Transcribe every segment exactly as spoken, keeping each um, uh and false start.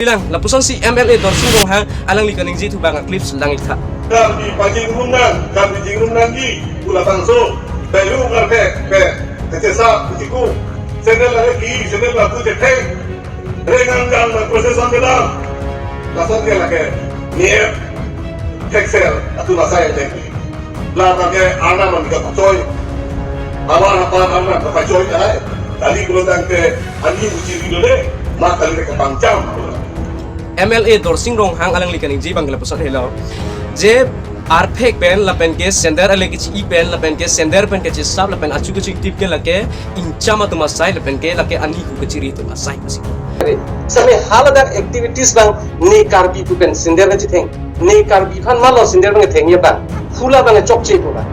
Lang, lapusonsi M L A Dorsing Ronghang alangli kaningje thu abang a-clips lang-iktha. Karbi pajingrum nang, Karbi jingrum nangji pu labangso, belu karpek, pe, kachesap, kachiku, sandal lake ki, sandal lapu chetheng, rengang gang na procession kelang, lason ke lake, niep, theksel, atum asai yang tengki. La abangke arnam abangke kapachoi. Awan apar arnam kapachoi ai. Kali pulo tangte ani uji rido de. Ma kali ke kapangcham. M L A Dorsing Ronghang alangli kaningje abang lapuson helo. Je arphek pen lapen ke sandal ale kechi-i pen lapen ke sandal pen kachesap lapen achu kachingtip ke lake ingcham atum asai lapen ke lake ani hu kachiri atum asai pusi. Same haladak activities abang ne Karbi pu pen sandal kachetheng. Ne Karbi aphan malo sandal abang thengji abang. Hula abang chokche pu abang.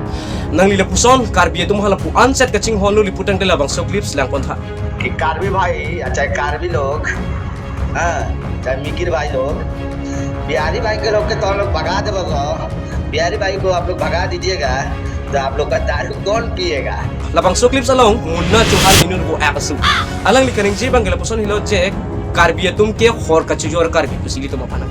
Nangli lapuson Karbi atum hala pu anset kachinghon lo li putangte labangso clips langpontha. कि कार्बी भाई, अच्छा कार्बी लोग, हाँ, चाहे मिकिर भाई लोग, बिहारी भाई के लोग के तो हम लोग भगा दे बगो, बिहारी भाई को आप लोग भगा दीजिएगा, तो आप लोग का दारू कौन पिएगा? Labangso clips along Munna Chauhan inut vo app asu. Alangli kaningje abang lapuson helo je Karbi atum ke hor kachojor Karbi pusi ilitum aphan.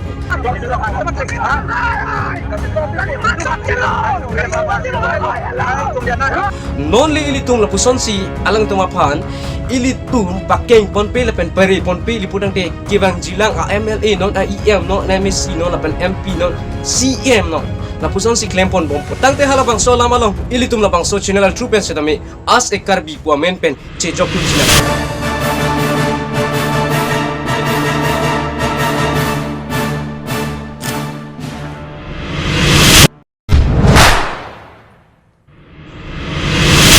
Non le ilitum lapusonsi alangtum aphan ilitum pakeng ponpe lapen pare ponpe li putangte kevangjilang a M L A non, a E M non, a M A C non lapen M P non, C E M non. Lapusonsi klempon bompo. Tangte halabangso alam along ilitum labangso channel altru pen setame As a Karbi pu amen pen chejok tu chinang.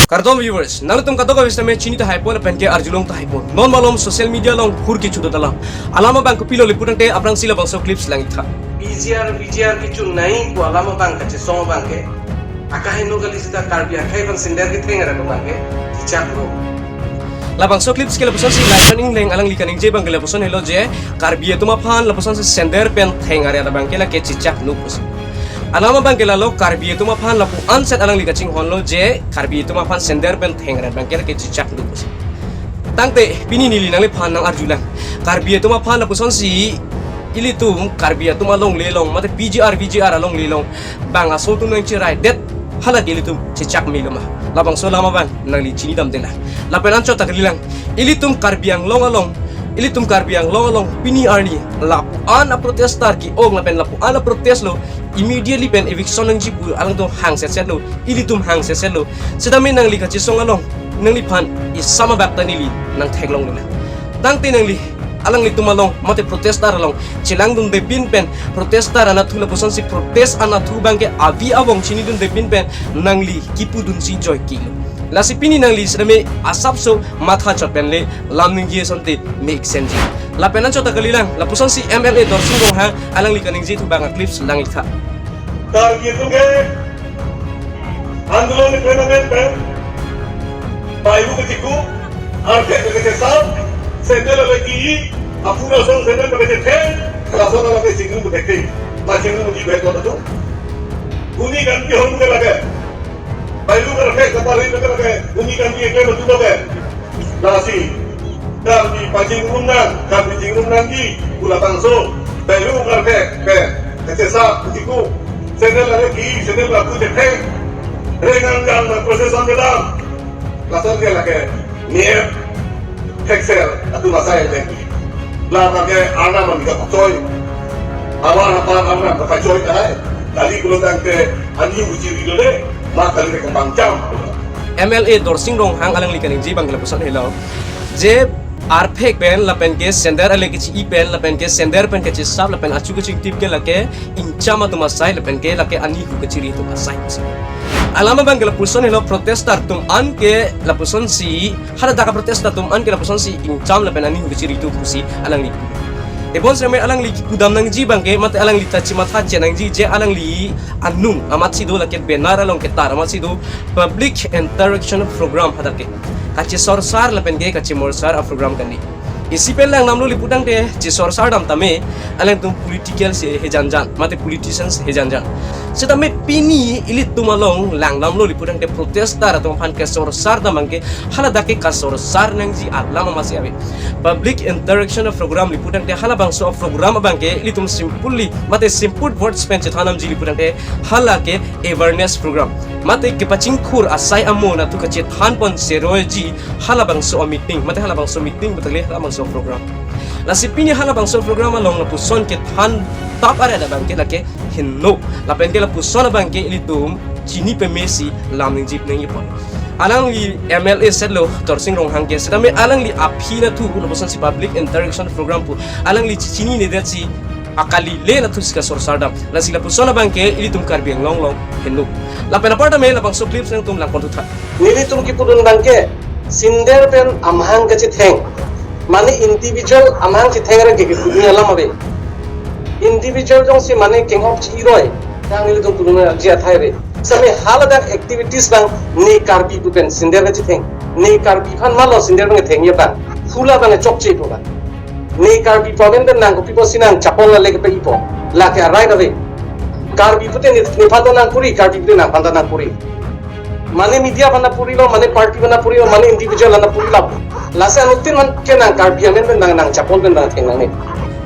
Kardom viewers, nangtum kadokave setame chini tahai pon lapen ke arjulong tahai pon. Non malom social media along hur kecho do dalam. Alam abang kopilo li putangte aphrangsi labangso clips lang-iktha. P G R, V G R kechun nai pu alam abang kachesong abangke. Akaheno kali seta Karbi akhai abang sandal ketheng arat abangke. Chichak lo. Labangso clips ke lapusonsi Laison Engleng alangli kaningje abang ke lapuson helo je Karbi atum aphan lapusonsi sandal pen theng arat abangke lake chichak lo pusi. Alam abangke lalo Karbi atum aphan lapu anset alangli kachinghon lo je Karbi atum aphan sandal pen theng arat abangke lake chichak lo pusi. Tangte pini neli nangliphan nang-arjulang. Karbi atum aphan lapusonsi ilitum Karbi atum alongle along mate P G R V G R alongle along bang aso atum nangcheraidet hala ke ilitum chichak melo ma. Labangso alam abang nangli chinidamde lang. Lapen anchot ta kalilang. Ilitum Karbi Anglong along, ilitum Karbi Anglong along pini arni lapu-an a-protester ke-ong lapen lapu-an a-protest lo immediately pen eviction nangji pu alangtum hangsetset lo, ilitum hangsetset lo. Setame nangli kachesong along nangliphan isam abak ta neli nangtheklongle lang. Tangte nangli alanglitum along mate protester along chelangdunde pin pen protester anatthu lapusonsi protest anatthu abangke avi avong chinidunde pin pen nangli kipudunsi joike lo. Lasi pini nangli setame asapso matha chot pen le lam ningje asonte mek senji. Lapen anchot ta kalilang lapusonsi M L A Dorsing Ronghang alangli kaningje thu abang a-clips lang-iktha. Karbi atum ke andolon ni prenamen pen, bayu ke tiku, arke ke ke sal, sandal lagi, apura song sandal ke ke ten, lason lagi singgung ke ke, ma singgung di beto tu. Uni kan pi hon ke lagi. Bayu ke ke kapari ke lagi, uni kan pi ke betul ke. Lasi, Karbi pajingrum nang, Karbi jingrum nangji pu labangso, belu karpek, pe, kachesap, kachiku, sandal lake ki, sandal lapu chetheng, rengang gang na procession kelang, lason ke lake, niep, theksel, atum asai yang tengki. La abangke arnam abangke kapachoi, awan apar arnam kapachoi ai, kali pulo tangte, ani uji rido de, ma kali ke kapangcham. M L A Dorsing Ronghang alangli kaningje abang lapuson helo. Je arphek pen lapen ke sandal ale kechi-i pen lapen ke sandal pen kachesap lapen achu kachingtip ke lake ingcham atum asai lapen ke lake ani hu kachiri atum asai pusi. Alam abang ke lapuson helo protester atum an ke lapusonsi haladak a-protester atum an ke lapusonsi ingcham lapen ani hu kachiri atum pusi alangli. Ebon seme alangli kipudam nangji abangke mate alangli ta chimatha che nangji je alangli anung amatsi do lake banner along ketar amatsi do public interaction program hadak ke. Kachesorsar lapen ke kachemorsar a-program kani. Isi pen lang namlo li putangte chesorsar dam tame alangtum political se hejanjan mate politicians hejanjan. Sitame pini ilitum along langdamlo lipu tangte protester atum aphan kesorsar dam abangke haladak ke kasorsar nangji alam amatsi ave. Public interaction program lipu tangte halabangso program abangke ilitum simply mate simple words pen chethan damji lipu tangte hala ke awareness program. Mate kepachingkhur asai amo natu kachethan pon seroiji halabangso meeting, mate halabangso meeting betul halabangso program. Lasi pini halabangso program along lapuson kethan tap aret abangke lake hingno. Lapen ke lapuson abangke ilitum chini pemesi lam ningjeji nangji pon. Alangli M L A setlo Torsing Ronghang ke sitame alangli aphi natu lapuson si public interaction program pu alangli chinine detsi akali le natu si kasorsar dam. Lasi lapuson abangke ilitum Karbi Anglong along hingno. Lapen apar tame labangso clips nangtum lang pon thutha. Nelitum kipudun abangke sinder pen amahang kachetheng. Mane individual amahang chetheng ra ke kipudun alam ave. Individual jongsi mane kengok chi-iroi, tang nelitum pudun ji athai ave. Sitame haladak activities abang ne Karbi pu pen sinder kachetheng. Ne Karbi aphan malo sinder abang thengji abang. Hula abang chokche pu abang. Ne Karbi pu amen pen nang kopi pusi nang chapol lale kepe-ipo. Lake arai ave. Karbi pute ne, nephan ta nang puri, Karbi pute nangphan ta nang puri. Mane media aphan ta purilo, mane party aphan ta purilo, mane individual aphan ta purilo. Lasi anuttin man ke nang Karbi amen pen nang, nang chapol pen nang theng nangne.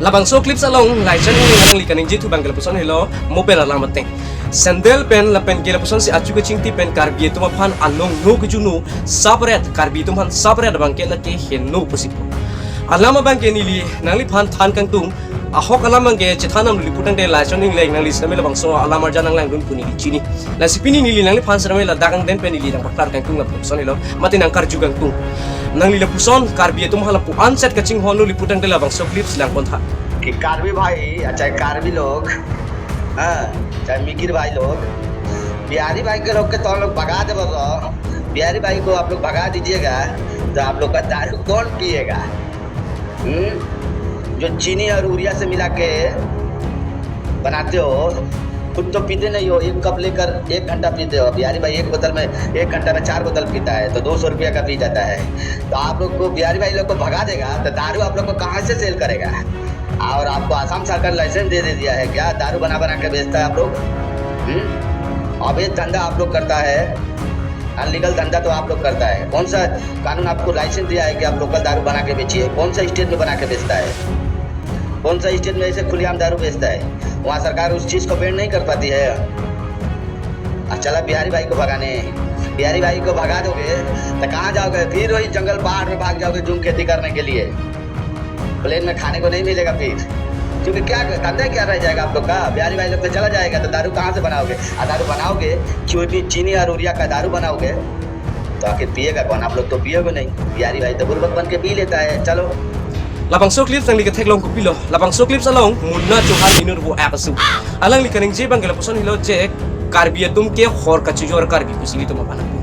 Labangso clips along Laichan Engleng alangli kaningje thu abangke lapuson helo mobile alam ateng. Sandal pen lapen ke lapuson si achu kachingthi pen Karbi atum aphan along no kejunu sapret, Karbi atum aphan sapret abangke lake hingno pusi pu. Alam abangke neli nangliphan than kangtung, ahok alam abangke chethan damlo lipu tangte Laichan Engleng, nangli sitame labangso alam arjan nanglang dun pu neli chini. Lasi pini neli nangliphan sitame ladak angdeng pen neli nangpaklar kangtung lapuson helo, mate nangkarju kangtung. Nangli lapuson Karbi atum hala pu-an set kachinghonlo lipu tangte labangso clips lang pon tha. कि कार्बी भाई, चाहे कार्बी लोग, हाँ, चाहे मिकिर भाई लोग, बिहारी भाई के लोग के तो हम लोग भगा दे बस। बिहारी भाई को आप लोग भगा दीजिएगा, तो आप लोग का दारू कौन पिएगा? हम्म? जो चीनी और यूरिया से मिला के बनाते हो, खुद तो पीते नहीं हो, एक कप लेकर एक घंटा पीते हो। बिहारी भाई एक बोतल में, एक घंटा में चार बोतल पीता है, तो दो सौ रुपया का पी जाता है। तो आप लोग को, बिहारी भाई लोग को भगा देगा, तो दारू आप लोग को कहाँ से सेल करेगा? और आपको आसाम सरकार लाइसेंस दे, दे दिया है क्या? दारू बना, बना के बेचता है आप लोग? हम्म? अवैध धंधा आप लोग करता है, अनलीगल धंधा तो आप लोग करता है। कौन सा कानून आपको लाइसेंस दिया है कि आप लोकल दारू बना के बेचिए? कौन सा स्टेट में बना के बेचता है? कौन सा स्टेट में ऐसे खुलेआम दारू बेचता है? वहाँ सरकार उस चीज को बैन नहीं कर पाती है। और चला बिहारी भाई को भगाने, बिहारी भाई को भगा दोगे तो कहाँ जाओगे? फिर वही जंगल पहाड़ में भाग जाओगे जूम खेती करने के लिए। प्लेन में खाने को नहीं मिलेगा फिर, क्योंकि क्या धंधा क्या रह जाएगा आप लोग का? बिहारी भाई लोग तो चला जाएगा, तो दारू कहाँ से बनाओगे? और दारू बनाओगे, चीनी, चीनी और यूरिया का दारू बनाओगे, तो आखिर पिएगा कौन? आप लोग तो पियोगे नहीं। बिहारी भाई तो बुर्बक बन के पी लेता है। चलो। Labangso clips nangli ketheklong kopilo, labangso clips along Munna Chauhan inut vo ak asu. Alangli kaningje abangke lapuson helo je Karbi atum ke hor kachojor Karbi pusi ilitum aphan nangpu.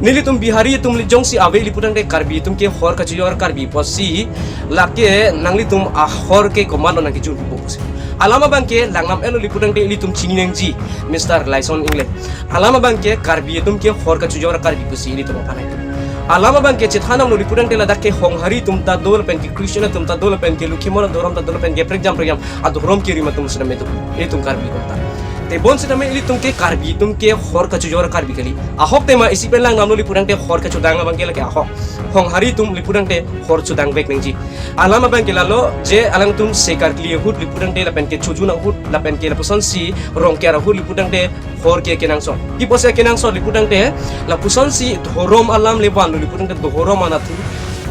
Nelitum Bihari atum li jongsi ave lipu tangte Karbi atum ke hor kachojor Karbi pusi, lake nanglitum ahor ke komatlo nangkejun pupo pusi. Alam abangke langnam elo lipu tangte ilitum chini nangji Mister Laichan Engleng. Alam abangke Karbi atum ke hor kachojor Karbi pusi ilitum aphan nangpu. Alam abangke chethan damlo lipu tangte ladak ke Honghari atum ta do lapen ke Christian atum ta do lapen ke Lokhimon adhorom ta do lapen ke prekjam prekjam adhorom kerim atum sitame do, ilitum Karbi atum ta. Tebon sitame ilitum ke Karbi atum ke hor kachojor Karbi kali. Ahok tema isi pen lang damlo lipu tangte hor kachodang abangke lake ahok. Honghari atum lipu tangte hor chodang vek nangji. Alam abangke lalo je alangtum se karkli ahut lipu tangte lapen ke chojun ahut lapen ke lapuson si Rongker ahut lipu tangte hor ke kenangsot. Kipu si kenangsot lipu tangte lapuson si dhorom alam le vanlo lipu tangte dhorom anatthu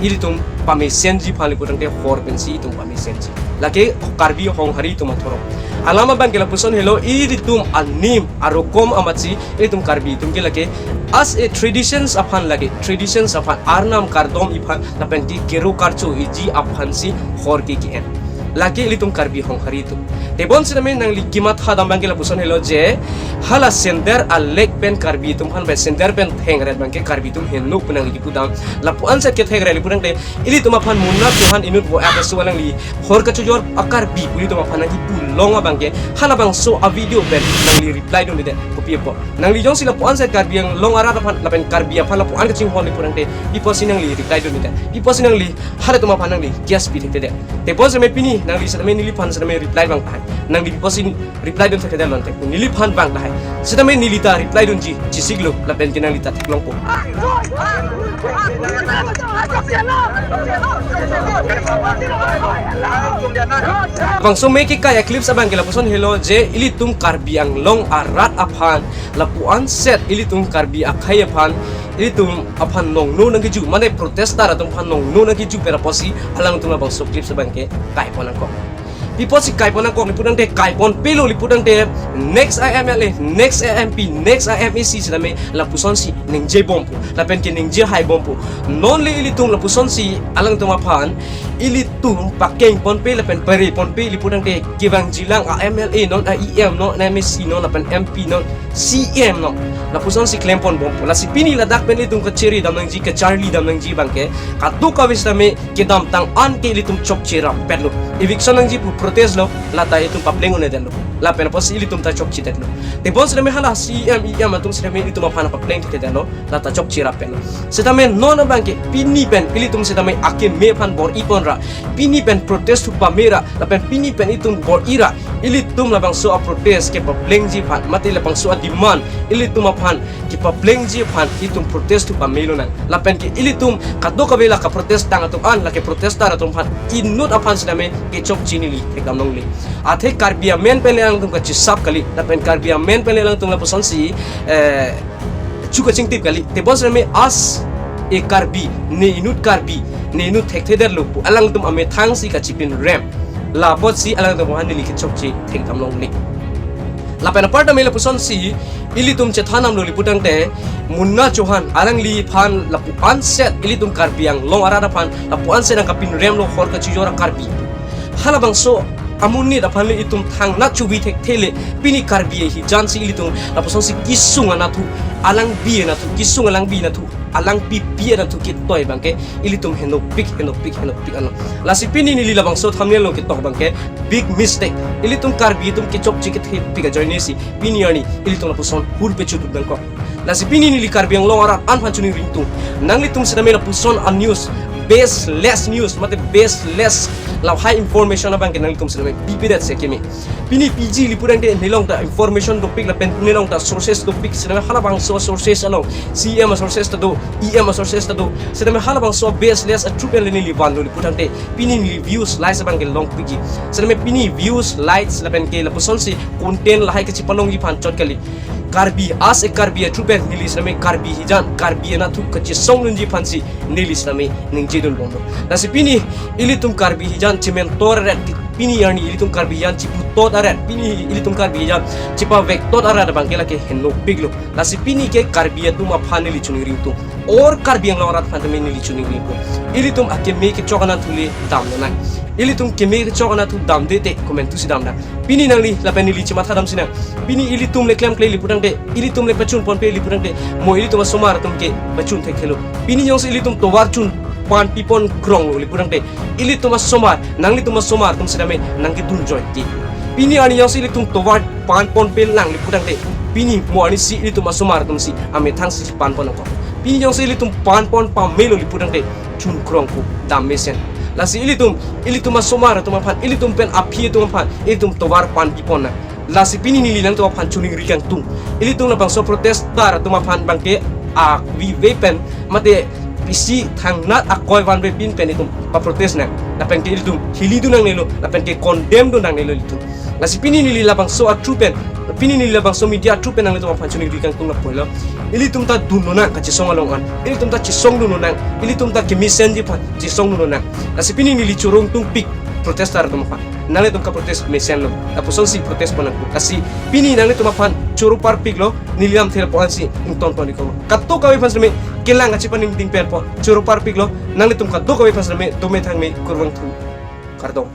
ilitum pamesenji aphan lipu tangte hor pensi itum pamesenji. Lake Karbi Honghari atum adhorom. Alam abangke lapuson helo ilitum anim arokom amatsi ilitum Karbi atum ke lake as a traditions aphan lake traditions aphan arnam kardom iphan lapen ke kero karcho iji aphan si hor ke ke-en. Lake ilitum Karbi Honghari atum. Tebon sitame nangli kematha dam abangke lapuson helo je hala sandal alek pen Karbi atum aphan pen sandal pen thengret abangke Karbi atum hingno pu nangli kipu dam. Lapu-an set kethengret lipu tangte ilitum aphan Munna Chauhan inut vo ak asu alangli hor kachojor a-Karbi pu ilitum aphan nangkipu long abangke halabangso a-video pen nangli reply dunde. pi apot. Nangli jongsi lapu-an si Karbi Anglong arat aphan lapen Karbi aphan lapu-an kachinghon le putangte, pi apotsi nangli reply dun-edet? Pi apotsi nangli halatum aphan nangli case pi thekthedet? Tebon setame pini nangli setame neliphan setame reply abang tahai. Nangli pi apotsi reply dun thekthedet lonte, neliphan abang tahai. Setame neli ta reply dunji chesiklo lapen ke nangli ta theklongpo. Bangso me kekai a-clips abang ke lapuson helo je ilitum Karbi Anglong arat aphan, lapu-an set ilitum Karbi akhei aphan, ilitum aphan nongno nangkeju, mane protester atum aphan nongno nangkeju pen apotsi alangtum labangso clips abang ke kaipon nangkok. Pi apotsi kaipon nangkok le putangte, kaiponpelo le putangte, next a-M L A, next a-M P, next a-M A C setame lapusonsi ningjebompo, lapen ke ningjehaibompo. Non le ilitum lapusonsi alangtum aphan ilitum pakengponpe lapen pareponpe le putangte, kevangjilang a-M L A non, a-E M non, a-M A C non, lapen M P non, C E M non, lapusonsi klemponbompo. Lasi pini ladak pen ilitum kachere dam nangji, kacharli dam nangji abang ke, kadokave setame kedamtang an ke ilitum chokche rappetlo. Eviction nangji pu protest lo, lata ilitum papleng un-edetlo. Lapen apotsi ilitum ta chokchedetlo. Tebon setame hala C E M, E M atum setame ilitum aphan papleng thekthedetlo, lata chokche rappetlo. Setame non abang ke pini pen ilitum setame akeme aphan bor-ipon ra, pini pen protest thu pame ra, lapen pini pen itum bor-i ra, ilitum labangso a-protest kepaplengji aphan, mate labangso a-demand ilitum aphan kepaplengji aphan itum protest thu pame lonang. Lapen ke ilitum kadokave la ka-protest tang atum an, lake protester atum aphan inut aphan setame kechokche neli thekdam longle. Athe Karbi amen pen le alangtum kachisap kali, lapen Karbi amen pen le alangtum lapusonsi, eh, chu kachingtip kali. Tebon setame as a Karbi, ne inut Karbi, ne inut thekthedetlo pu alangtum amethangsi kachipinrem, la apotsi alangtum aphan neli kechokche thekdam longle. Lapen apar tame lapusonsi ilitum chethandamlo le putangte, Munna Chauhan alangliphan lapu-an set ilitum Karbi Anglong arat aphan lapu-an set nangkapinremlo hor kachijor a-Karbi. Halabangso amonit aphan le itum thangnat chuvi thekthe le, pini Karbi ahijansi ilitum lapusonsi kesung anatthu, alangbi anatthu, kesung alangbi anatthu, alangpipi anatthu ketoi abang ke ilitum henopik, henopik, henopik ano. Lasi pini neli labangso thumbnail along ketok abang ke big mistake. Ilitum Karbi atum kechokche kethepik ajoinesi pini arni ilitum lapuson hur pechudut nangkok. Lasi pini neli Karbi Anglong arat an aphan choningri ingtung, nanglitum setame lapuson a-news, baseless news, mate baseless lahai information abang ke nanglitum setame pipedet si akeme. Pini P G le putangte nelong ta information dopik lapen nelong ta sources dopik, setame halabangso sources along, C E M a-sources ta do, E M a-sources ta do, setame halabangso baseless athru pen le neli vanlo le putangte, pini neli views, likes abang ke longpikji. Setame pini views, likes lapen ke lapusonsi content lahai kachipalongji aphan chot kali. Karbi, as a Karbi athru pen neli setame Karbi ahijan, Karbi anatthu kachesong dunji aphansi neli setame ningjedunbomlo. Lasi pini ilitum Karbi ahijan chementor arat, pini arni ilitum Karbi ahijan chiputot arat, pini ilitum Karbi ahijan chipavektot arat abang ke lake henopiklo. Lasi pini ke Karbi atum aphan neli choningri ingtung, or Karbi Anglong arat aphan tame neli choningri ingtung, ilitum akeme kechok anatthu le dam lonang. Ilitum keme kechok anatthu damde te komantusi damnang? Pini nangli lapen neli chemathadamsinang. Pini ilitum le klemkle le putangte, ilitum le pachunponpe le putangte, mo ilitum asomar atum ke pachun thekthelo. Pini jongsi ilitum tovar chun pan pipon kronglo le putangte, ilitum asomar, nanglitum asomar atum setame nangkedun joike. Pini arni jongsi ilitum tovar panponpelang le putangte, pini mo arnisi ilitum asomar atumsi amethangsi panpon nangkok. Pini jongsi ilitum panpon pamelo le putangte, chun krongpo, dam mesen. Lasi ilitum, ilitum asomar atum aphan, ilitum pen aphi atum aphan ilitum tovar pan pipon nang. Lasi pini neli nangtum aphan choningri kangtung, ilitum labangso protester atum aphan abang ke avive pen mate pisi thangnat akoi vanvepin pen itum paprotest nang. Lapen ke ilitum hilidun nangnelo, lapen ke condemn dun nangnelo ilitum. Lasi pini neli labangso athru pen, pini neli labangso media athru pen nanglitum aphan choningri kangtung lapulo, ilitum ta dun lonang kachesong along an, ilitum ta chesong dun lonang, ilitum ta kemesenji aphan chesong dun lonang. Lasi pini neli choro ingtungpik protester atum aphan, nanglitum kaprotest mesenlo, lapusonsi protest pon nangkok. Lasi pini nanglitum aphan choro parpiklo, neli lamthe lapu-ansi ingtonpon iklo. Kadokave aphan setame kelang kachipaningting pen po, choro parpiklo, nanglitum kadokave aphan setame dome thangme kurvangthu. Kardom.